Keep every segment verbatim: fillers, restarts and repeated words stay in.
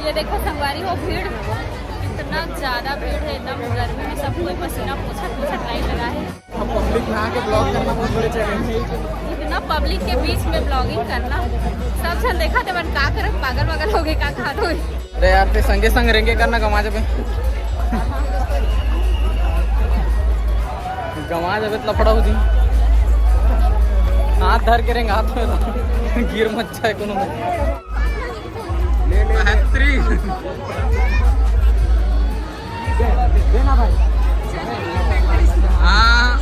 ये देखो संगवारी हो, भीड़, इतना ज्यादा भीड़ है, एकदम गर्मी में सब कोई पसीना पोछत पोछत लाइन लगा है। अब पब्लिक में आके ब्लॉग करना बहुत बड़े चैलेंज है। इतना पब्लिक के बीच में ब्लॉगिंग करना, सब झन देखा थे, मन का करत, पागल वागल हो गए, का खात होई। अरे यार, ते संगे संग रेंगे करना गमा जबे। गमा जबे त लफड़ा हो जी। हाथ धर के रेंगा, हाथ में गिर मत जाए कोनो में। बेहतरीन। हाँ,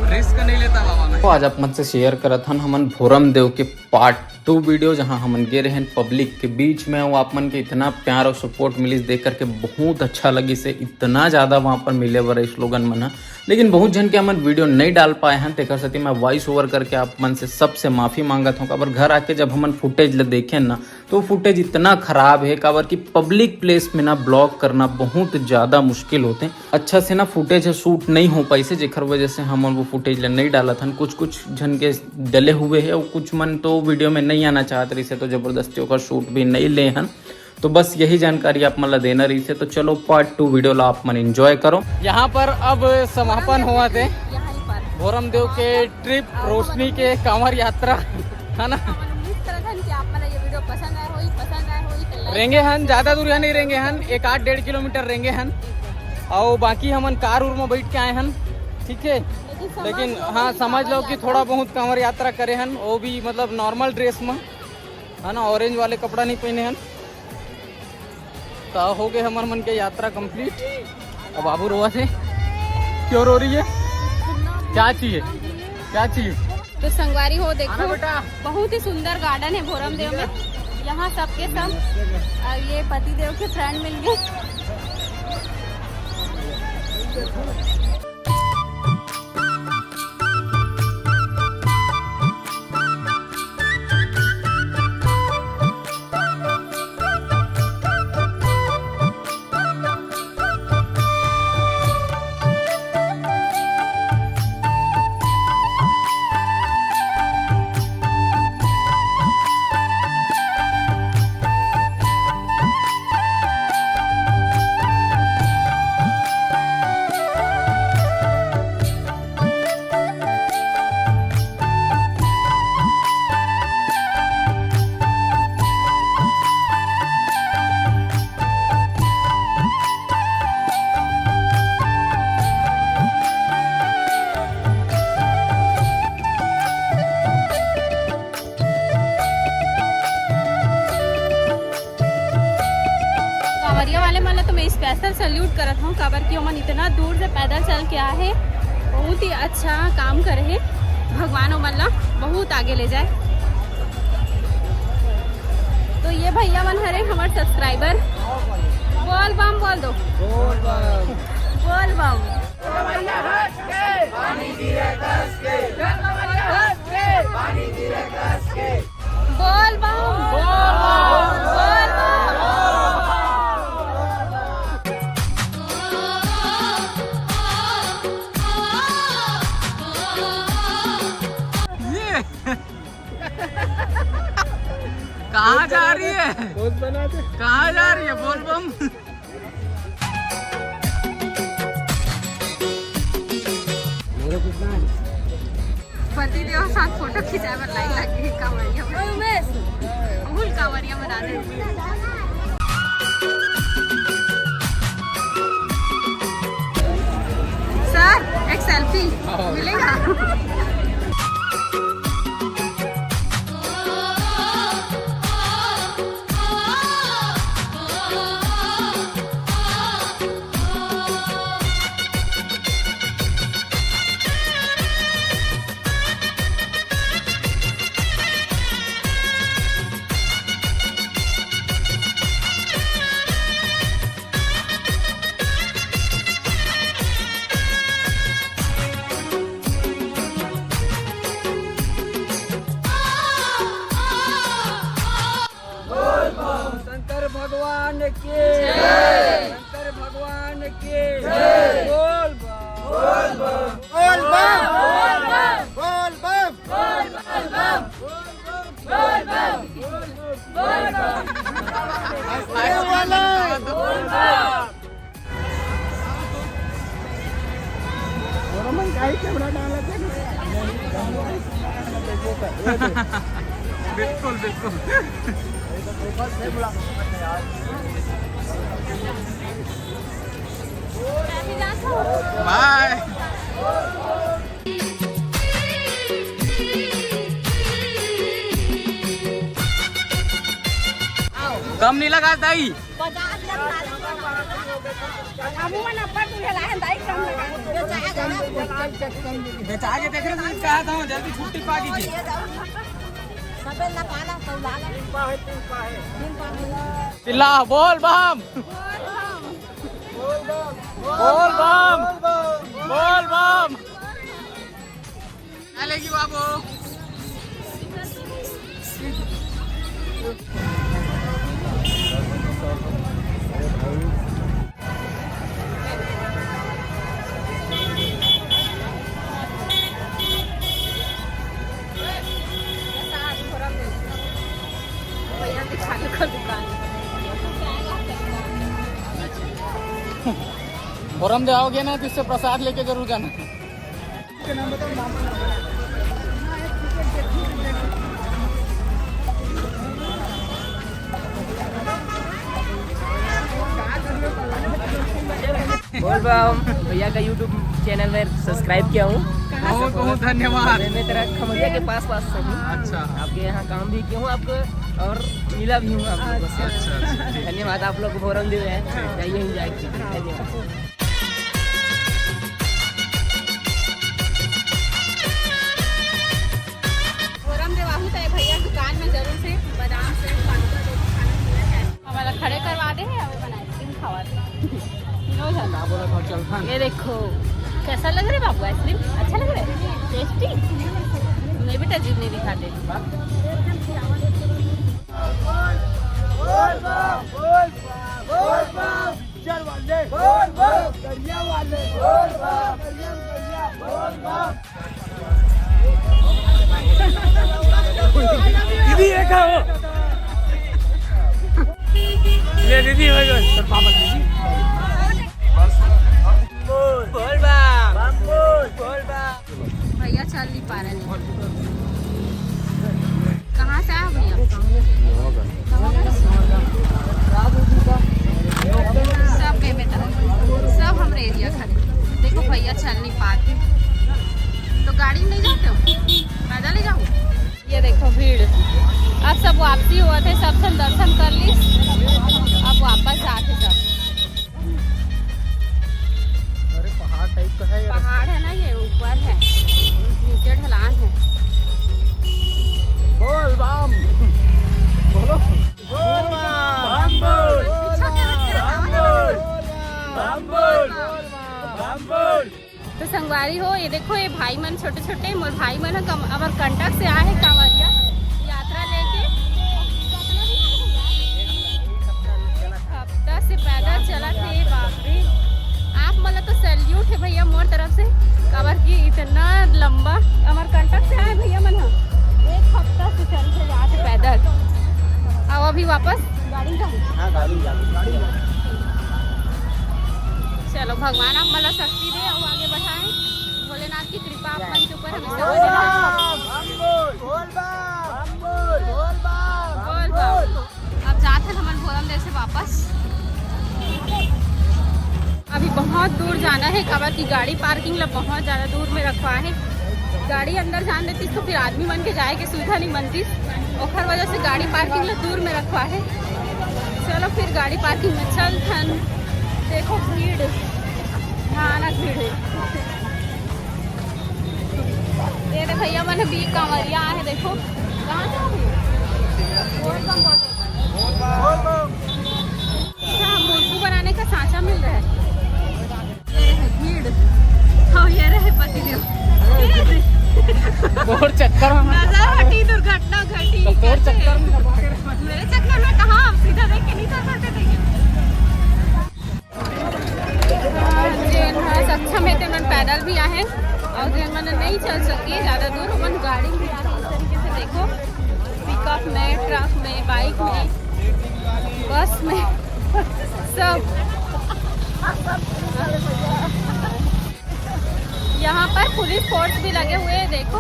रिस्क नहीं लेता बाबा मैं। तो आज आप मन से शेयर करत हन हमन भोरम देव के पार्ट टू वीडियो, जहां हमन गे रहेन पब्लिक के बीच में। वो आप मन के इतना प्यार और सपोर्ट मिलिस, देख करके बहुत अच्छा लगिस हे। इतना ज्यादा वहां पर मिले बर इस लोगन मन ह, लेकिन बहुत झन के हमन वीडियो नहीं डाल पाए हन, तेकर सेती मैं वॉइस ओवर करके आप मन से सबसे माफी मांगत हूँ। काबर घर आके जब हमन फुटेज ल देखेन ना, तो फुटेज इतना खराब है, काबर कि पब्लिक प्लेस में ना ब्लॉग करना बहुत ज्यादा मुश्किल होते। अच्छा से ना फुटेज ह शूट नहीं हो पाइसे, जेकर वजह से हमन वो फुटेज ल नहीं डालत हन। कुछ कुछ झन के डले हुए है और कुछ मन तो वीडियो में नहीं आना चाहत रहिसे, तो जबरदस्ती ओकर शूट भी नहीं ले हन। तो बस यही जानकारी आप मन ला देना रहिसे। तो चलो, पार्ट टू वीडियो ला आप मन एंजॉय करो। यहाँ पर अब समापन होवत हे यहाँ पर भोरम देव के ट्रिप, रोशनी के कांवर यात्रा, है ना? हमन उम्मीद करत हन कि आप मन ला ये वीडियो पसंद आए होही, पसंद आए होही तो like, रेंगे हन, ज्यादा दूरिया नहीं रेंगे हन, एक आध डेढ़ किलोमीटर रेंगे हन। और बाकी हमन कार उर में बैठ के आए हन, ठीक है। लेकिन समझ लेकिन लो हाँ, कि समझ लो कांवर कि यात्रा थोड़ा बहुत कांवर यात्रा करे हन, वो भी मतलब नॉर्मल ड्रेस में, है ना, ऑरेंज वाले कपड़ा नहीं पहने हन। तो हो गए हमर मन के यात्रा कंप्लीट। अब बाबू रोवत हे, क्यों रो रही है, क्या चाहिए, क्या चाहिए? तो संगवारी हो, देखो, आना बेटा। बहुत ही सुंदर गार्डन है भोरम देव में। यहाँ सबके सब, अ, ये पति देव के फ्रेंड मिल गए। कांवरिया वाले मन ला तो मैं स्पेशल सल्यूट करत हूँ, काबर कि ओमन इतना दूर से पैदल चल के आए हैं, बहुत ही अच्छा काम करे हैं। भगवान ओमन ला बहुत आगे ले जाए। तो ये भैया मन हरे हमर सब्सक्राइबर। बोल बम बोल दो। बोल बम। बोल बम। बोल बम। बोल बम। ये कहाँ जा रही है? बहुत बना दे। कहाँ जा रही है बोल बम? पति देव साथ फोटो खिंचाए बर लाइन लग गई कांवरिया मन। ओए उमेश। फुल कांवरिया मन आ रहे। सर, एक सेल्फी मिलेगा? शंकर भगवान की जय। शंकर भगवान की जय। बोल बम। बोल बम। बोल बम। बोल बम। बोल बम। बोल बम। बोल बम। बोल बम। बिल्कुल, बिल्कुल। बाय। कम नहीं लगा दाई। बेचा के देख रहे हो, कहा था जल्दी छुट्टी पा कीजिए। चिल्ला, बोल बम। बोल बम। बोल बम। चलेगी बाबू। बोरम दे आओगे ना, तो इससे प्रसाद लेके जरूर जाना। बोल बम। भैया का YouTube चैनल में सब्सक्राइब किया हूँ। बहुत बहुत धन्यवाद। मैं तेरा खमरिया के पास पास से हूँ। अच्छा। आपके यहाँ काम भी किया हूँ आपको, और मिला भी हूँ आप लोगों से। अच्छा, अच्छा, ठीक। धन्यवाद आप लोग को बोरम दे रहे हैं। जाइए, एंजॉय कीजिए। धन्यवाद। बोरम देवाहू तो ये भैया दुकान में जरूर से बादाम से पानी का जो भी खाना पीना है, हमारा खड़े करवा दे हैं, हमें बनाए दिन खावा दे। लो जाओ। ये देखो, कैसा लग रहा है बाबू आइसक्रीम? अच्छा लग रहा है? टेस्टी? मैं भी तजीब नहीं दिखाते। दीदी, ये क्या हो? ये दीदी, भाई, भाई, सर, पापा दीदी। बोल बम। बोल बम। भैया चल नहीं पा रहे हैं। कहाँ से आया भैया? सब बेमेतरा, सब हमरे एरिया खड़े। देखो भैया चल नहीं पाते, तो गाड़ी में नहीं जाते हो, पैदल ही जाओ। ये देखो भीड़, अब सब वापसी हुआ थे, सब झन दर्शन कर ली, अब वापस जाते सब। अरे पहाड़ टाइप का है यार। पहाड़ है ना, ये ऊपर है, नीचे ढलान है। बोल बम। बोलो। बोल बम। बम बोल। पीछा क्या लग रहा है? बम बोल। बम बोल। तो संगवारी हो, ये देखो, ये भाई मन छोटे छोटे, मोर भाई मन ह कम-, अमरकंटक से आए हैं कांवरिया यात्रा लेके। हफ्ता से पैदल चलत हे, बाप रे। आप मन ला तो सैल्यूट है भैया मोर तरफ से, काबर कि इतना लंबा अमरकंटक से आए भैया मन ह, एक हफ्ता से चल के जात हे पैदल। अब अभी वापस गाड़ी में जाऊँ। हाँ, गाड़ी में जाओ, गाड़ी में जाओ। चलो, भगवान आप मन ला शक्ति दे और आगे बढ़ाए। भोलेनाथ की कृपा आप मन के ऊपर हमेशा बनी रहे। बोल बम। अब जात हन हमन बोरम देव से वापस। अभी बहुत दूर जाना है, काबर की गाड़ी पार्किंग ला बहुत ज्यादा दूर में रखवा है। गाड़ी अंदर जान देती तो फिर आदमी मन के जाए के सुविधा नहीं बनती, ओखर वजह से गाड़ी पार्किंग ला दूर में रखवा है। चलो फिर गाड़ी पार्किंग में चल थन। देखो भीड़, भयानक भीड़ है। ये दे भैया मन भी कांवरिया आए हैं, देखो। कहाँ से आ रही है? बोल बम, बोल बम। अच्छा, मुरकू बनाने का सांचा मिल रहा है। ये रहे भीड़। हाँ, ये रहे पतिदेव। ये रहे। तोर चक्कर में नजर हटी, दुर्घटना घटी। तो तोर चक्कर में मेरे चक्कर में कहाँ? आप सीधा देख के नहीं जा सकते थे क्या? जेन ह सक्षम है, तेमन पैदल भी आहे, और जेन मन नहीं चल सके ज़्यादा दूर, ओमन गाड़ी में आहे। इस तरीके से देखो, पिकअप में, ट्रक में, बाइक में, बस में, सब। ये यहाँ पर पुलिस फोर्स भी लगे हुए हैं, देखो।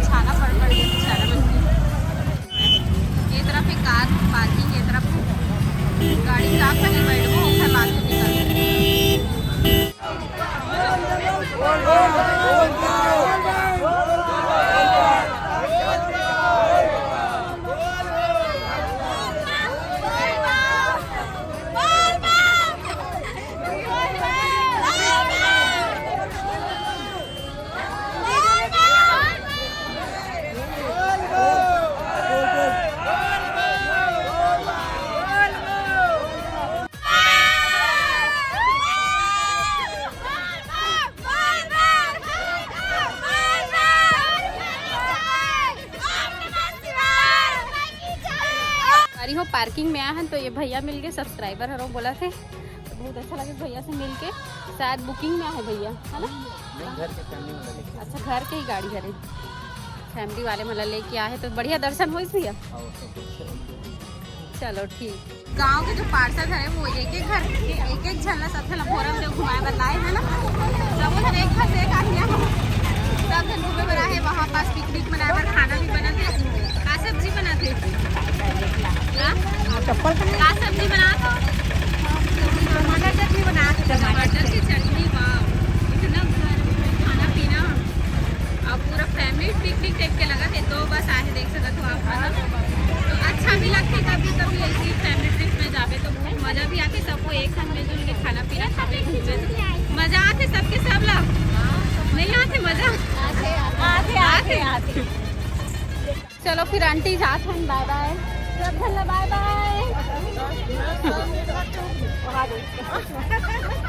छाना पड़ पड़ गया, छाना बन गया। ये तरफ एक कार पार्किंग, ये तरफ गाड़ी का कहीं बैठ को, फिर बाद में निकल। अरे हो, पार्किंग में आए हैं तो ये भैया मिल गए, सब्सक्राइबर हरो बोला थे, तो बहुत अच्छा लगे भैया से मिल के। शायद बुकिंग में आए भैया, है ना? नहीं, घर के फैमिली वाला लेके। अच्छा, घर के ही गाड़ी हरे, फैमिली वाले मतलब लेके आए हैं, तो बढ़िया दर्शन होइस भैया। हाँ, वो सब कुछ। चलो ठीक। गांव के जो पार्षद हरे वो एक एक घर के एक एक झन ला साथे ला भोरमदेव घुमाए बर लाए है ना। सब झन एक घर से एक आदमी आए, सब झन घूमे बर आए, वहाँ पास पिकनिक मनाए बर खाना भी बना थे। का सब्जी बना थे? हाँ? चप्पल का का सब्जी बना थे? टमाटर चटनी बना थे। टमाटर की चटनी, वाह, इतना गर्मी में खाना पीना। अब पूरा फैमिली पिकनिक टाइप के लगा थे, तो बस आए देख सकत हो आप, है ना? तो अच्छा भी लगता है कभी कभी ऐसी फैमिली ट्रिप में जावे तो बहुत मजा भी आती, सबको एक साथ मिलजुल के खाना पीना खावे घूमे, मजा आते सबके सब लोग। नहीं आते मजा? आते, आते, आते, आते। चलो फिर आंटी जात हन, बाय बाय। सब झन ला बाय बाय।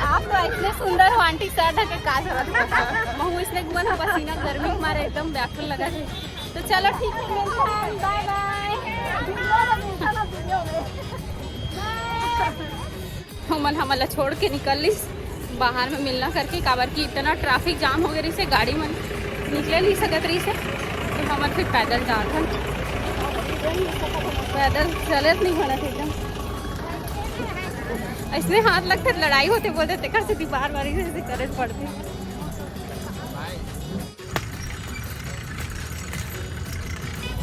आप तो इतने सुंदर हो आंटी, सर ढके का जरूरत है? महू इसने घुमन हो, पसीना गर्मी के मारे एकदम व्याकुल लगा है। तो चलो ठीक है, मिलते हैं, बाय बाय। हमन हमन ला छोड़ के निकल लिस बाहर में मिलना करके, काबर कि इतना ट्रैफिक जाम हो गए रहिसे, गाड़ी मन निकले नहीं सकत रहिसे, तो हमन फिर पैदल जात हन। पैदल चलत नहीं होना एकदम, इसमें हाथ लगते लड़ाई होते बोलते तेकर से दीवार वाली से करे पड़ते।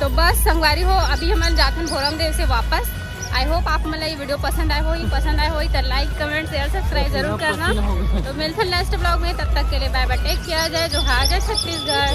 तो बस संगवारी हो, अभी हमन जाथन भोरमदेव से वापस। आई होप आप मन ला ये वीडियो पसंद आए होही, पसंद आए होही तो लाइक, कमेंट, शेयर, सब्सक्राइब जरूर करना। तो मिलथन नेक्स्ट ब्लॉग में, तब तक के लिए बाय बाय, टेक केयर, जय जोहार, जय छत्तीसगढ़।